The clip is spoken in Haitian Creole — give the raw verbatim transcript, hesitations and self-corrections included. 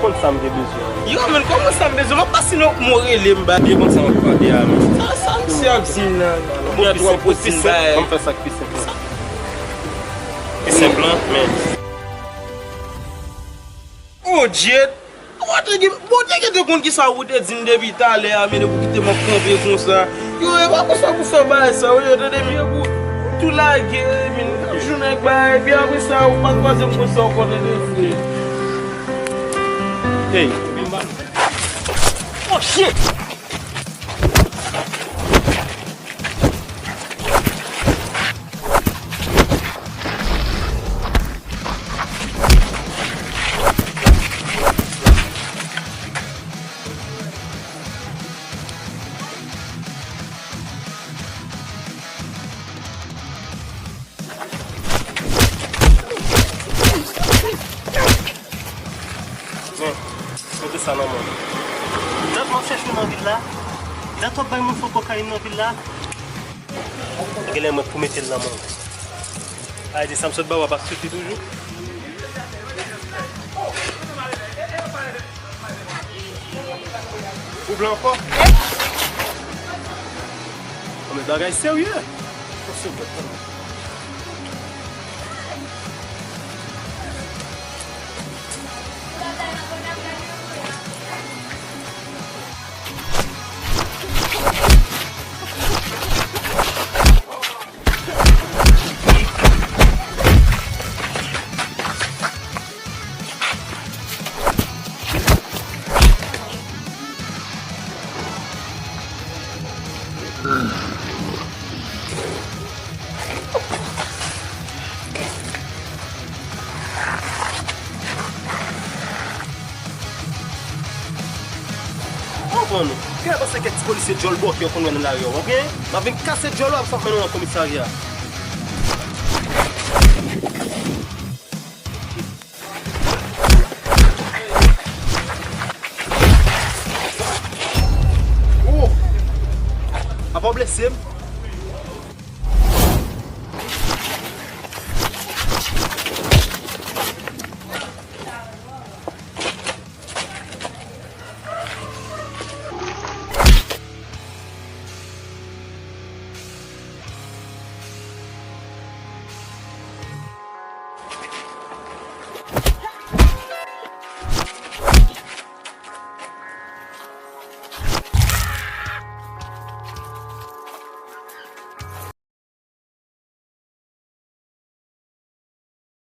Konn sa m te bezwen. Yo, men kòman sa m bezwen? M ap pase nan mwen rele m ba. Byen konn sa m ap pale a, men. Sa, sa misye ap di m nan. Mwen ap pase pou ti bay. An m fè sa k pi senp la. Pi senp la, men. Oh, Jet! Ou te gen, bon, te gen te konn ki sa ou te di m depi talè a, men depi w kite m ap kanpe konsa. Yo, e pa konsa pou fè bagay sa, yo, tande m, yo, pou tou lage, men, m ap jwenn ak bagay, epi apre sa, ou pa kwaze m konsa ankò, tande m, frè. Hey. Oh, shit! Men, mete sa nan men w. Dat m ap chèche w nan vil la. Dat w ap bay moun fo kokayin nan vil la. Genlè mwen k pou mete l nan men w. Sa vle di sa m sot ba w a ap aksepte toujou? Ou vle ankò? Non, men bagay serye. Konprann ou? Kè panse kèk ti polisye djòl bòkè yo konn wè nan lari a, w ap genyen? M ap vin kase djòl ou, ap sot mennen w nan komisarya. Oh! Apa w blese m?